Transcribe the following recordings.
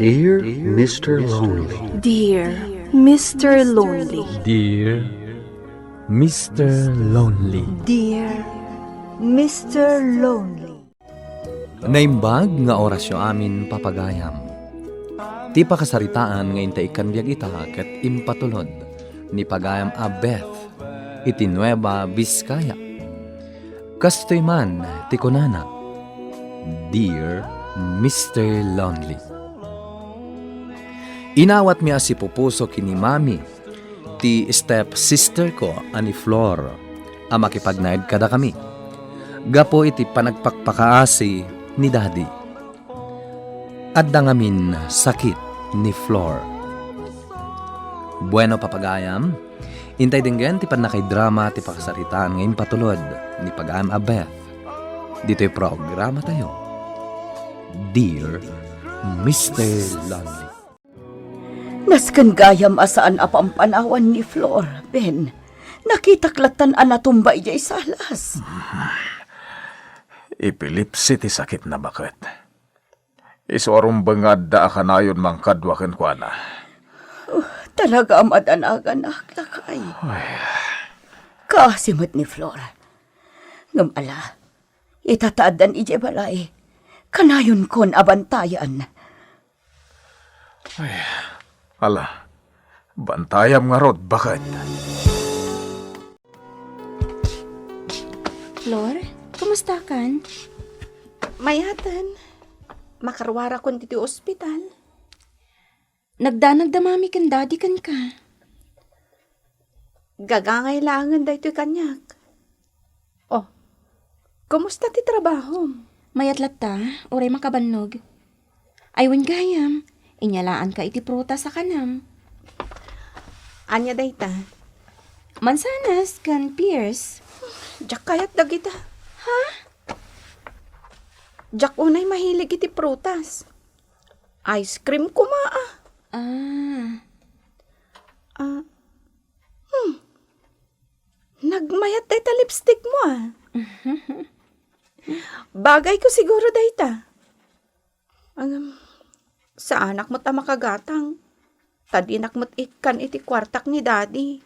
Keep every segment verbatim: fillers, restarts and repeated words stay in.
Dear Mister Lonely. Dear Mister Lonely. Dear Mister Lonely. Dear Mister Lonely. Naimbag nga orasyo amin, papagayam. Ti pakasaritaan nga inta ikkan biag ita ket impatulod ni pagayam a Beth iti Nueva Vizcaya. Kastoy man ti kunana, Dear Mister Lonely. Inawatmi a sipupuso ken ni Mami, ti step sister ko a ni Flor, a makipagnaed kadakami gapu iti panagpakpakaasi ni Daddy. Adda ngamin sakit ni Flor. Bueno, papagayam, intay denggen ti pannakaidrama ti pakasaritaan nga impatulod ni pagayam a Beth ditoy programatayo, Dear Mister Lonely. Nasken gayam a saan a pampanawan ni Flor, Ben. Nakitak lattan a natumba idiay salas. Epilepsy ti sakitna, baket. Isu a rumbeng nga adda a kanayon mangkadua kenkuana. Oh, talaga a madanaganak, lakay. Ay. Kaasi met ni Flor. Ngem ala, ita ta addan idiay balay, kanayonkon a bantayan. Ay, ala, bantayam ngarud, baket. Flor, kumustakan? Mayaten. Makaruarakon ditoy ospital. Nagdanag da Mami ken Daddy kenka. Gagangay laengen daytoy kaniak. Oh, kumusta ti trabahom? Mayat latta, uray makabannog. Ay, wen gayam, inyalaanka iti prutas a kanam. Ania dayta? Mansanas ken pears. Diak kayat dagita. Ha? Diak unay mahilig iti prutas. Ice cream koma, ah. Ah. Ah. Hmm. Nagmayat dayta lipstick mo, ah. Bagay ko siguro dayta. Ngem, saanak met a makagatang. Ta dinak met ikkan iti kuartak ni Daddy.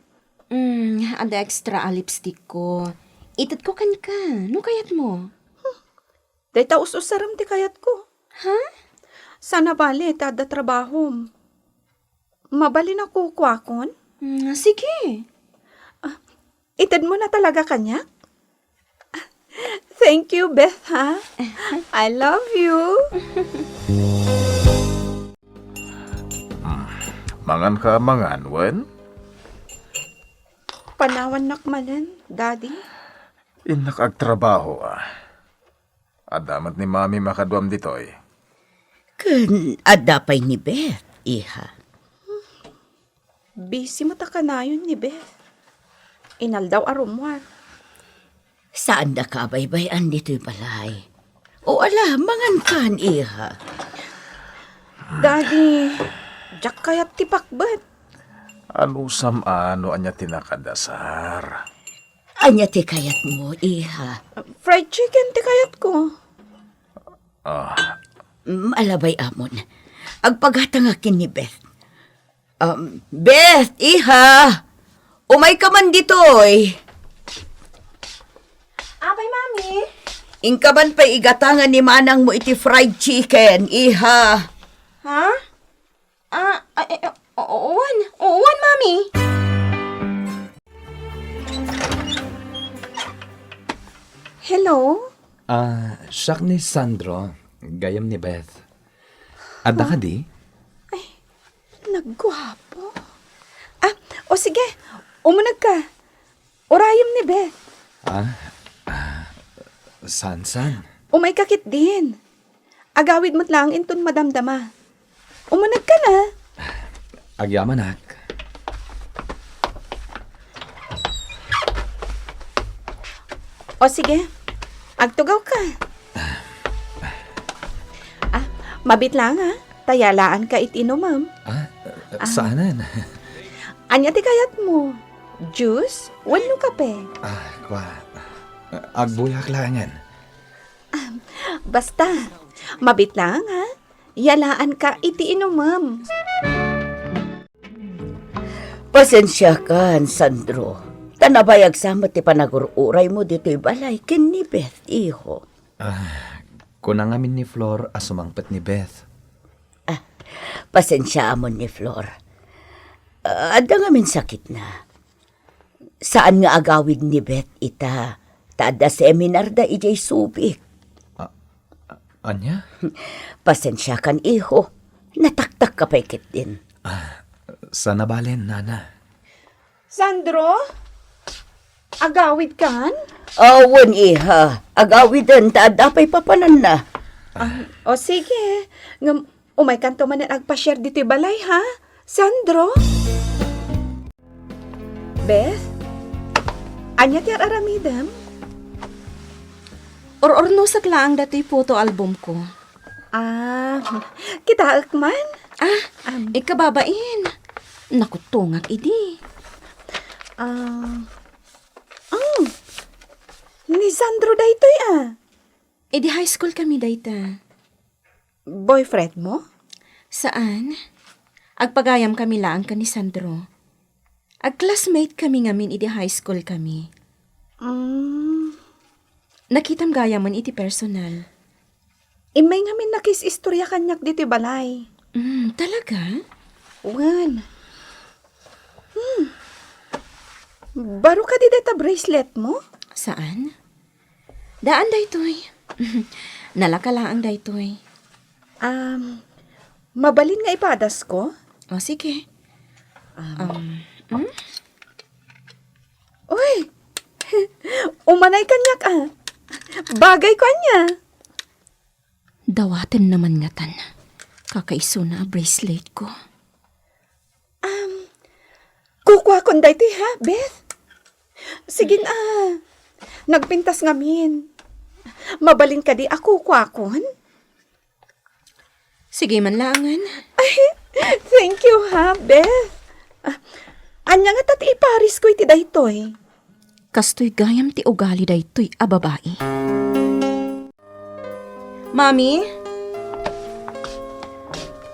Hmm, adda extra a lipstick ko. Ited ko kenka, no kayat mo. Dayta us-usarem ti kayat ko. Ha? Saan a bale ta adda trabahom. Mabalin a kukuakon? Mm, sige. Ah, ited mo na talaga kaniak? Thank you, Beth, ha? I love you. Hmm, mangan ka, mangan, wen? Panawannak manen, Daddy. Innak agtrabaho, ah. Adda met ni Mami makaduam ditoy. Ken adda pay ni Beth, iha. Busy met a kanayon ni Beth. Inaldaw a rummuar. Saandaka a baybay-an ditoy balay. O ala, mangankan, iha. Daddy, diak kayat ti pakbet. Anusam a no ania ti nakadasar? Ania ti kayatmo, iha? Fried chicken ti kayatko. Ah. Mm, alabay amon. Agpagatangak ken ni Beth. Um, Beth, iha! Umayka man ditoy. Apay, Mami? Inka man pay igatangan ni manangmo iti fried chicken, iha. Ha? Ah, ah, eh, eh, o-, uwan. Uwan, Mami. Hello? Ah, siak ni Sandro, gayam ni Beth. Adda kadi? Ay, nagguapo. Ah, o sige, umuneg ka. Urayem ni Beth. Ah, ah, saan, saan? Umayka ketdin. Agawid met laeng inton madamdama. Umuneg ka na. Agyamanak. O sige, agtugaw ka. Ah, mabit laeng, ah. Ta yalaanka iti inumem. Ah, ah, saanen? Ania ti kayatmo? Juice wenno kape? Ah, kua. Agbuyak laengen. Basta, mabit laeng, ha? Yalaanka iti inumem. Pasensiakan, Sandro. Ta nabayag sa met ti panagur-uraymo ditoy balay ken ni Beth, iho. Ah, kuna ngamin ni Flor a sumangpet ni Beth. Ah, pasensiaamon ni Flor. Ah, adda ngamin sakitna. Saan nga agawid ni Beth ita, ta adda seminarda idiay Subic. Ah, ania? Pasensiakan, iho. Nataktakka pay ketdin. Ah, saan a balen, nana. Sandro? Agawidkan? Awan, iha. Agawiden ta adda pay papananna. Ah, o sige. Ngem, umaykanto manen agpasiar ditoy balay, ha? Sandro? Beth? Ania ti ar-aramidem? Or-ornosek laeng datoy photo album ko. Ah, kitaek man? Ah, Am. Ikababain. Nakuttongak idi. Ah, oh, ni Sandro daytoy, ah. Idi high school kami dayta. Boyfriend mo? Saan. Agpagayam kami laeng ken ni Sandro. Ag-classmate kami ngamin idi high school kami. Mm. Nakitam gayamen iti personal. Immay ngamin nakis-istorya kaniak ditoy balay. Mm, talaga? Wen. Hmm. Baro kadi dayta bracelet mo? Saan? Daan daytoy. Nalaka laeng daytoy. Um, mabalin nga ipadasko? O, sige. Um, hmm? Uy! Umanay kaniak, ah. Bagay ko ania. Dawatenna man ngatan. Kakaisuna a bracelet ko. Um, kukuakon daytoy, ha, Beth? Sige na. Nagpintas ngamin. Mabalin kadi a kukuakon? Sige man laengen. Ay, thank you, ha, Beth. Ah, ania ngata ti iparisko iti daytoy? Kastoy gayam ti ugali daytoy a babai. Mami?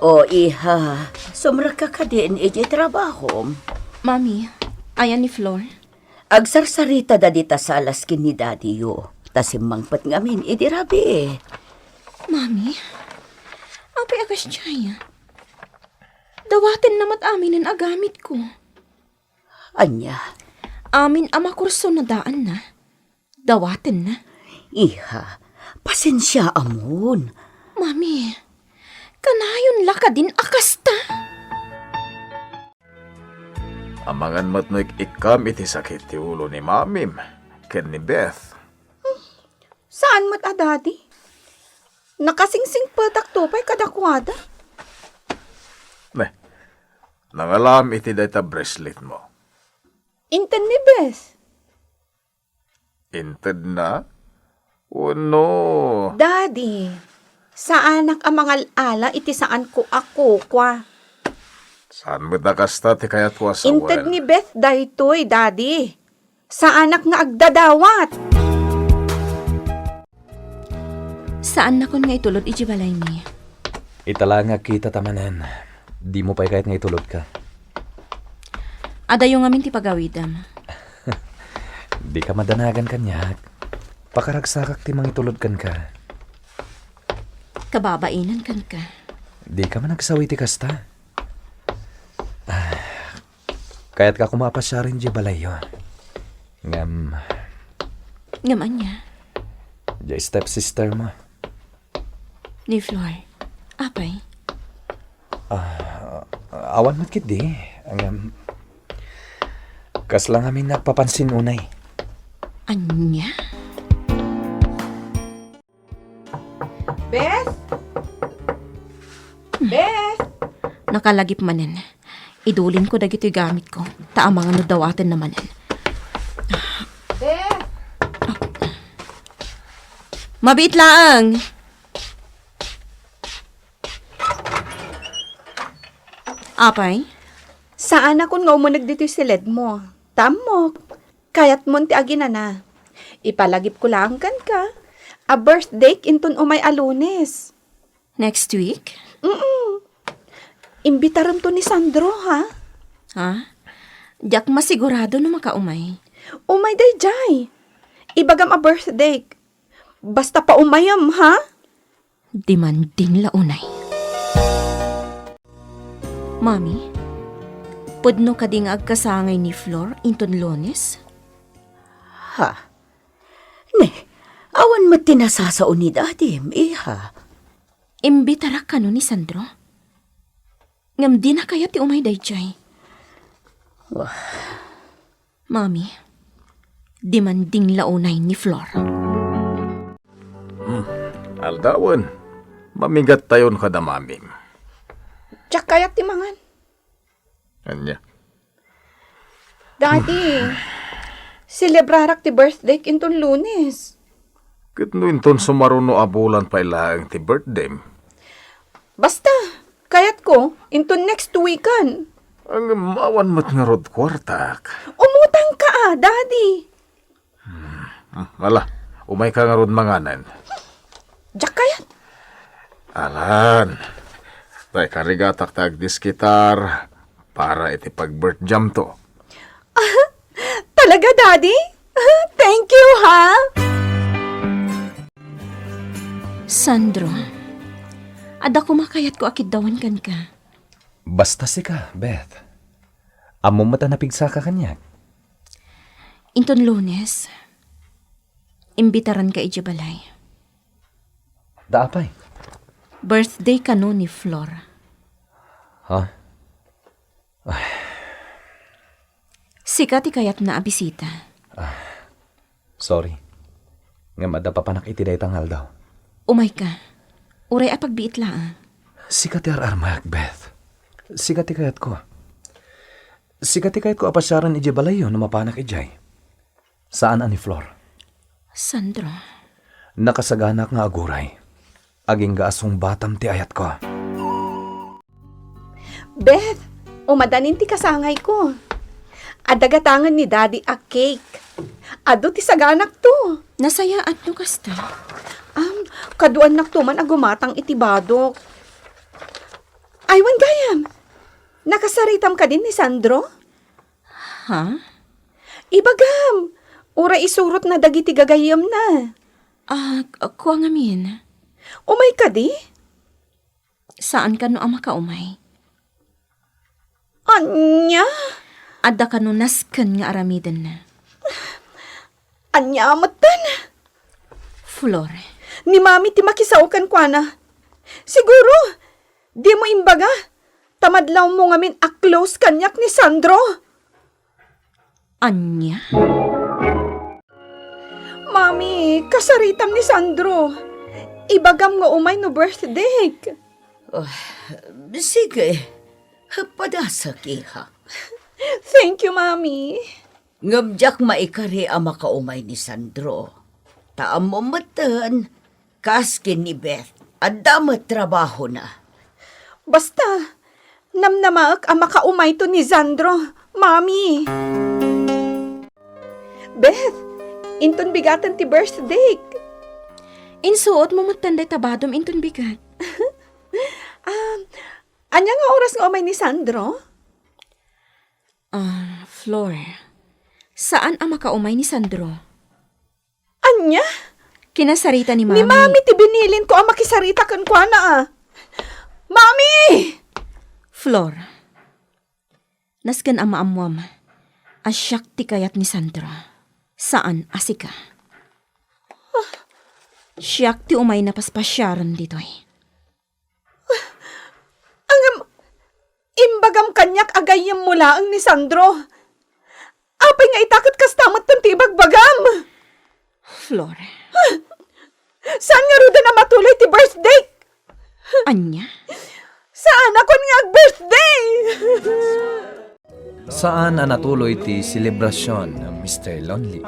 O, iha, sumrekka kadin idiay trabahom? Mami, ayan ni Flor? Agsarsarita dita salas ken ni Daddy-yo, ta simmangpet ngamin idi rabii. Mami, apay a kasdiay? Dawatenna met aminen a gamitko. Ania? Amin a makursona daanna. Dawatenna. Iha, pasensiaamon. Mami, kanayon la kadin a kasta? Amangan met no ik-ikkam iti sakit ti ulo ni Mamim ken ni Beth. Saan met a, Daddy? Nakasingsingpetakto pay kadakuada. Ne, nangalam iti dayta bracelet mo. Inted ni Beth. Intedna? Wenno? Daddy, saanak a mangal-ala iti saanko a kukua. Saan met a kasta ti kayatko a sawen? Inted ni Beth daytoy, Daddy. Saanak nga agdadawat. Saannakon nga itulod iti balaymi. Ita la nga kita ta manen, dimo pay kayat nga itulodka. Adayo ngamin ti pagawidem. Dika madanagan kaniak. Pakaragsakak ti mangitulod kenka. Kababainan kenka. Dika man agsawi ti kasta. Ah, kayatka koma a pasiaren diay balayyo. Ngem, Ngem ania? Diay stepsister mo. Ni Flor. Apay? Ah, awan met ketdi. Ngem, kasla ngamin nga agpapansin unay. Ania? Beth? Beth? Nakalagip manen. Idulinko dagitoy gamitko. Ta amangan no dawatenna manen. Beth? Mabiit laeng. Apay? Saanakon nga umuneg ditoy siledmo. Ta ammok, kayatmon ti aginana. Ipalagipko laeng kenka a birthdayk inton umay a Lunes. Next week? Mm-mm. Imbitaremto ni Sandro, ha? Ha? Diak masigurado no makaumay. Umay daydiay. Ibagam a birthday. Basta paumayem, ha? Demanding la unay. Mami, pudno kadi nga agkasangay ni Flor inton Lunes? Ha? Ne, awan met ti nasasao ni Dadim, iha. Imbitarak kano ni Sandro. Ngem dina kayat ti umay daydiay. Wah. Mami, demanding la unay ni Flor. Hmm, aldawen, mamigattayon kada mamim. Diak kayat ti mangan. Ania? Daddy, selebrarak ti birthday inton Lunes. Ket no inton sumaruno a bulan pay laeng ti birthday? Basta, kayatko, inton next weekan. Ngem awan met ngarud kuartak. Umutangka a, Daddy. Hmm, ala, umayka ngarud manganen. Diak kayat. Alan, tay karigatak ta agdiskitar para iti pag-birthdaymto. Talaga, Daddy? Thank you, ha? Sandro, adda koma kayatko a kiddawan kenka. Basta sika, Beth. Ammom met a napigsaka kaniak. Inton Lunes, imbitaranka idiay balay. Da apay? Birthday kano ni Flor. Ha? Ay. Sika ti kayatna a bisita. Ah, sorry. Ngem adda papanak iti dayta nga aldaw. Umayka. Uray a pagbiit laeng. Sika ti ar-armak, Beth. Sika ti kayatko. Sika ti kayatko a pasiaren idiay balayyo no mapanak idiay. Saan a ni Flor. Sandro. Nakasaganak nga aguray. Agingga a sungbatam ti ayatko. Beth, umadanin ti kasangayko. Adda gatangen ni Daddy a cake. Adu ti saganakto. Nasayaat no kasta. Am, kaduannakto man a gumatang iti badok. Ay, wen gayam. Nakasaritam kadin ni Sandro? Ha? Ibagam, uray isurotna dagiti gagayyemna. Ah, kua ngamin. Umay kadi? Saan kano a makaumay? Ania? Adda kano nasken nga aramidenna? Ania metten? Flor. Ni Mami ti makisao kenkuana. Siguro, dimo imbaga, ta madlawmo ngamin a close kaniak ni Sandro. Ania? Mami, kasaritam ni Sandro. Ibagam nga umay no birthdayk. Ah, sige. Padasak, iha. Thank you, Mami. Ngem diak maikari a makaumay ni Sandro. Ta ammom metten, kas ken ni Beth, adda met trabahona. Basta, namnamaek a makaumayto ni Sandro, Mami. Beth, inton bigaten ti birthdayk. Insuotmo metten dayta badom inton bigat. Ah, ania nga oras nga umay ni Sandro? Ah, Flor, saan a makaumay ni Sandro. Ania? Kinasarita ni Mami. Ni Mami ti binilinko a makisarita kenkuana, ah. Mami! Flor, nasken a maammuam a siak ti kayat ni Sandro, saan a sika. Siak ti umayna paspasiaren ditoy. Ngem, imbagam kaniak a gayyemmo laeng ni Sandro. Apay nga ita ket kasta metten ti ibagbagam? Flor. Saan ngaruden a matuloy ti birthdayk? Ania? Saan a kun nga ag-birthday? Saan a natuloy ti selebrasion, Mister Lonely.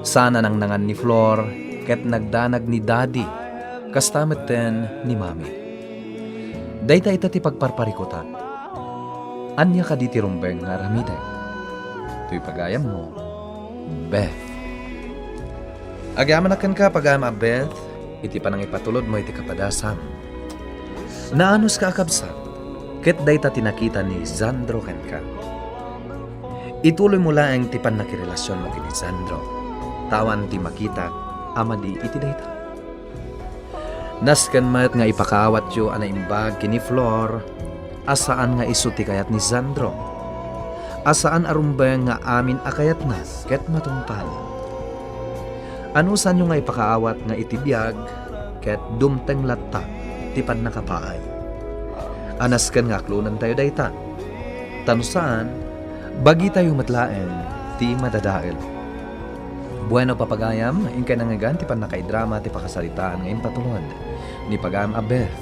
Saan a nangnangan ni Flor ket nagdanag ni Daddy, kasta metten ni Mami. Dayta ita ti pagparparikutak. Ania kadi ti rumbeng nga aramidek? Toy pagayammo, Beth. Agyamanak kenka, pagayam a Beth, iti panangipatulodmo iti kapadasam. Naanuska a kabsat, ket dayta ti nakita ni Sandro kenka. Ituloymo laeng ti pannakirelasionmo ken ni Sandro, ta awan ti makitak a madi iti dayta. Nasken met nga ipakaawatyo a naimbag ken ni Flor a saan nga isu ti kayat ni Sandro, a saan a rumbeng nga amin a kayatna ket matungpal. Anusanyo nga ipakaawat nga iti biag ket dumteng latta ti pannakapaay. A nasken nga aklonentayo dayta. Ta no saan, bagitayo met laeng ti madadael. Bueno, papagayam, inkay nangngegan ti pannakaidrama ti pakasaritaan nga impatulod ni pagayam a Beth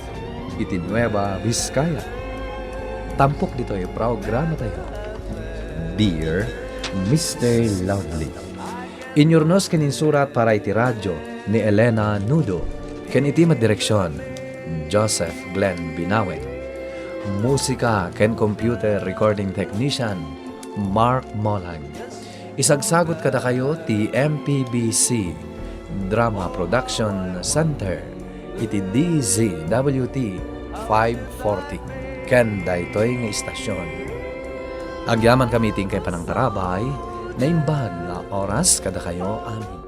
iti Nueva Vizcaya. Tampok ditoy programatayo, Dear Mister Lovely. Inyurnos ken insurat para iti radio ni Elena Nudo, ken iti met direksion, Joseph Glenn Binawen. Musika ken computer recording technician, Mark Molag. Isagsagut kadakayo ti M P B C Drama Production Center iti D Z W T five forty ken daytoy nga istasion. Agyamankami iti inkay panangtarabay, naimbag nga oras kadakayo amin.